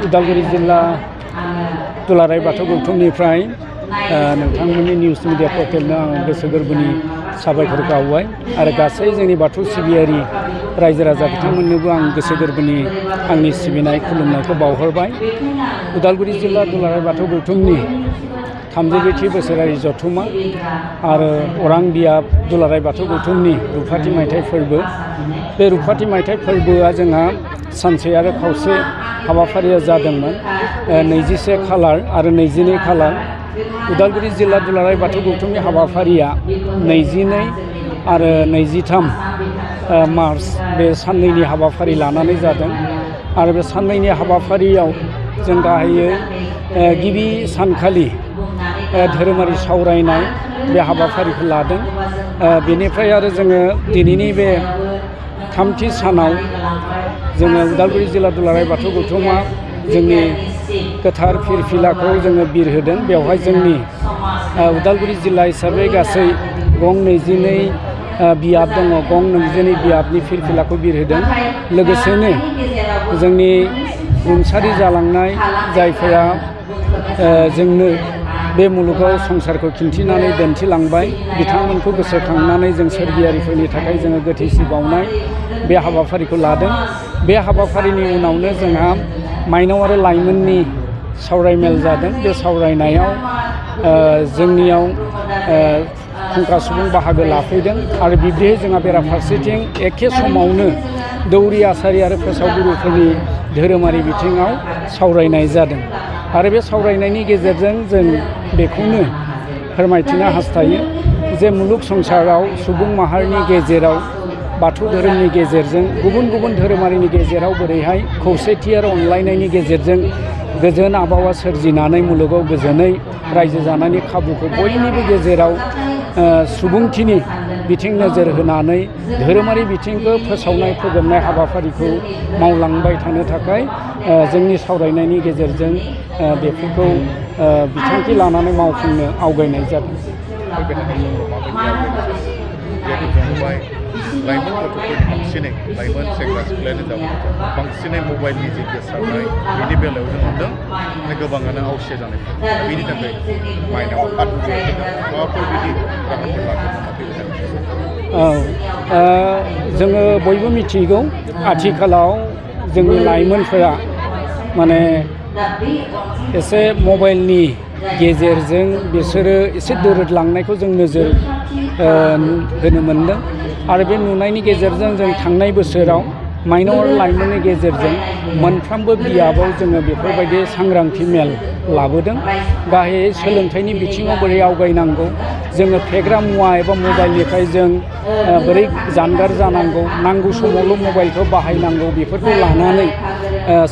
उदालगुरि जिल्ला दुलाराय बाथौ गौथुमनिफ्राय नोंथांमोननि निउस मिडिया पर्टेलनो आं गोसो गोरबोनि साबायखर बावबाय आरो गासै जोंनि बाथौ सिबियारि रायजो राजा बिथांमोननोबो आं गोसो गोरबोनि आंनि सिबिनाय खुलुमनायखौ बावहरबाय। उदालगुरि जिल्ला दुलाराय बाथौ गौथुमनि 32थि बोसोरारि जथुमा आरो अरां बियाब दुलाराय बाथौ गौथुमनि रुफाथि मायथाइ फोरबो। बे रुफाथि मायथाइ फोरबोआ जोंहा सानसे आरो खावसे हाबाफारिया जादोंमोन 21 खालार आरो 22 खालार। उदालगुरि जिल्ला दुलाराय बाथौ गौथुमनि हाबाफारिया 22 आरो 23 मार्च बे साननैनि हाबाफारि लानानै जादों आरो बे साननैनि हाबाफारियाव जों गाहायै गिबि सानखालि धोरोमारि सावरायनाय बे हाबाफारिखौ लादों। बेनिफ्राय आरो जोङो दिनैनि बे थामथि सानाव जोङो उदालगुरि जिल्ला दुलाराय बाथौ गौथुमा जोंनि गोथार फिरफिलाखौ जोङो बिरहोदों। बेवहाय जोंनि उदालगुरि जिल्ला हिसाबै गासै गं 22 बियाब दङ। गं 22 बियाबनि फिरफिलाखौ बिरहोदों। लोगोसेनो जोंनि रुंसारि जालांनाय जायफोरा जोंनो बे मुलुगाव संसारखौ खिन्थिनानै दिन्थिलांबाय बिथांमोनखौ गोसोखांनानै जों सोरगियारिफोरनि थाखाय जोङो गोथैसि बावनाय बे हाबाफारिखौ लादों। बे हाबाफारिनि उनावनो जोंहा माइनाव आरो लाइमोननि सावरायमेल जादों। बे सावरायनायाव जोंनियाव फुंखा सुबुं बाहागो लाफैदों आरो बिब्दियै जोंहा बेराफारसेथिं एखे समावनो दौरि आसारि आरो फोसावगुरुफोरनि धोरोमारि बिथिङाव सावरायनाय जादों आरो बे सावरायनायनि गेजेरजों जों बेखौनो फोरमायथिनो हास्थायो जे मुलुग संसाराव सुबुं माहारिनि गेजेराव बाथौ धोरोमनि गेजेरजों गुबुन गुबुन धोरोमारिनि गेजेराव बोरैहाय खौसेथि आरो अनलायनायनि गेजेरजों गोजोन आबहावा सोरजिनानै मुलुगाव गोजोनै रायजो जानायनि खाबुखौ बयनिबो गेजेराव सुबुंथिनि बिथिं नोजोर होनानै धोरोमारि बिथिंखौ फोसावनाय फोजोबनाय हाबाफारिखौ मावलांबाय थानो थाखाय जोंनि सावरायनायनि गेजेरजों बेफोरखौ बिथांखि लानानै मावफुंनो आवगायनाय जादों। लाइमोन गथ'फोर बांसिनै लाइमोन सेंग्रा सिख्लायानो जा बांसिनै मबाइलनि जि गोसारनाय बेनि बेलायाव जों नुदों गोबाङानो आवसिया जानाय। बेनि थाखाय माइनाव आफाद माबाफोर बिदि राहाफोर लागोन जोङो बयबो मिथिगौ आथिखालाव जोंनि लाइमोनफोरा माने एसे मबाइलनि गेजेरजों बिसोरो एसे दोरोदलांनायखौ जों नोजोर होनो मोनदों आरो बे नुनायनि गेजेरजों जों थांनाय बोसोराव माइनाव आरो लाइमोननि गेजेरजों मोनफ्रोमबो बियाबाव जोङो बेफोरबायदि सांग्रांथि मेल लाबोदों। गाहायै सोलोंथाइनि बिथिङाव बोरै आवगायनांगौ, जोङो फेग्रा मुवा एबा मबाइलनिफ्राय जों बोरै जानगार जानांगौ, नांगौ समावल' मबाइलखौ बाहायनांगौ, बेफोरखौ लानानै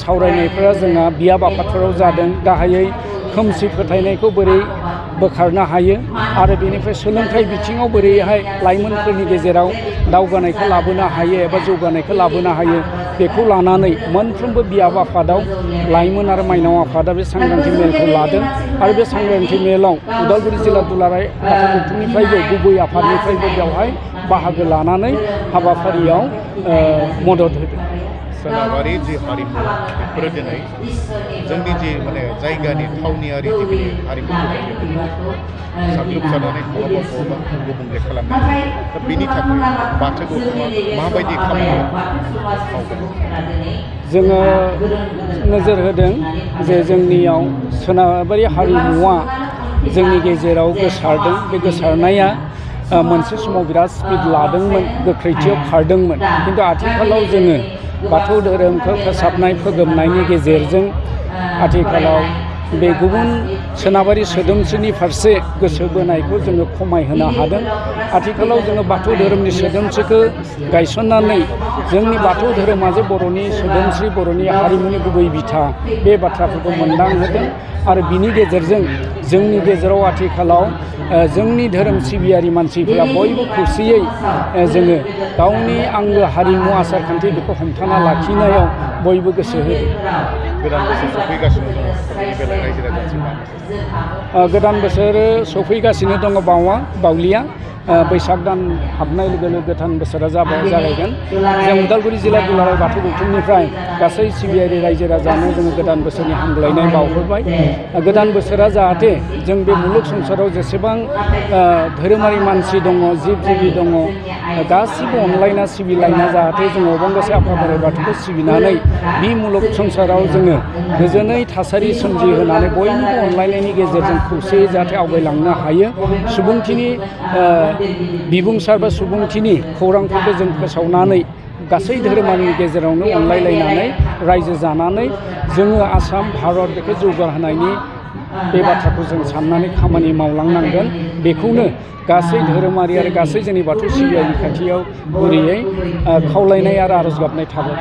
सावरायनायफोरा जोंहा बियाब आफादफोराव जादों। गाहायै खोमसि फोथायनायखौ बोरै बोखारनो हायो आरो बेनिफ्राय सोलोंथाइ बिथिङाव बोरैहाय लाइमोनफोरनि गेजेराव दावगानायखौ लाबोनो हायो एबा जौगानायखौ लाबोनो हायो बेखौ लानानै मोनफ्रोमबो बियाब आफादाव लाइमोन आरो माइनाव आफादा बे सांग्रांथि मेलखौ लादों आरो बे सांग्रांथि मेलाव उदालगुरि जिल्ला दुलाराय बाथौ गौथुमनिफ्रायबो गुबै आफादनिफ्रायबो बेवहाय बाहागो लानानै हाबाफारियाव मदद होदों। सोनाबारि जि हारिमु बेफोरो दिनै जोंनि जि माने जायगानि थावनियारि जिखिनि हारिमुफोर साग्लोबसारनानै बहाबा बहाबा गुबुंले खालामनाय। दा बेनि थाखाय बाथौ गौथुमा माबायदि खामानि मावगोन? जोङो नोजोर होदों जे जोंनियाव सोनाबारि हारिमुवा जोंनि गेजेराव गोसारदों। बे गोसारनाया मोनसे समाव बिराद स्पिड लादोंमोन, गोख्रैथियाव खारदोंमोन। खिन्थु आथिखालाव जोङो बाथौ धोरोमखौ फोसाबनाय फोगोमनायनि गेजेरजों आथिखालाव बे गुबुन सोनाबारि सोदोमस्रिनि फारसे गोसो बोनायखौ जोङो खमायहोनो हादों। आथिखालाव जोङो बाथौ धोरोमनि सोदोमस्रिखौ गायसननानै जोंनि बाथौ धोरोमा जे बर'नि सोदोमस्रि, बर'नि हारिमुनि गुबै बिथा, बे बाथ्राफोरखौ मोनदांहोदों आरो बिनि गेजेरजों जोंनि गेजेराव आथिखालाव जोंनि धोरोम सिबियारि मानसिफोरा बयबो खौसेयै जोङो गावनि आंगो हारिमु आसारखान्थि बेखौ हमथाना लाखिनायाव बयबो गोसो होदों। गोदान बोसोर सफैगासिनो दङ, बेलायाव रायजो राजासिम गोदान बोसोर सफैगासिनो दङ बावलिया। बैसाग दान हाबनाय लोगो लोगो गोदान बोसोरा जागायगोन। जों उदालगुरि जिल्ला दुलाराय बाथौ गौथुमनिफ्राय गासै सिबियारि रायजो राजानो जोङो गोदान बोसोरनि हामग्लायनाय बावहरबाय। गोदान बोसोरा जाहाथे जों बे मुलुग संसाराव जेसेबां धोरोमारि मानसि दङ, जिब जिबि दङ, गासिबो अनलायना सिबिलायना जाहाथे जोङो अबंगसे आफा बोराइ बाथौखौ सिबिनानै बे मुलुग संसाराव जोङो गोजोनै थासारि सोमजिहोनानै बयनिबो अनलायनायनि गेजेरजों खौसेयै जाहाथे आवगायलांनो हायो। सुबुंथिनि बिबुंसार बा सुबुंथिनि खौरांफोरखौ जों फोसावनानै गासै धोरोमारिनि गेजेरावनो अनलायलायनानै रायजो जानानै जोङो आसाम भारत बेखौ जौगाहोनायनि बे बाथ्राखौ जों साननानै खामानि मावलांनांगोन। बेखौनो गासै धोरोमारि आरो गासै जोंनि बाथौ सिबियारिनि खाथियाव गुरैयै खावलायनाय आरो आरज गाबनाय थाबाय।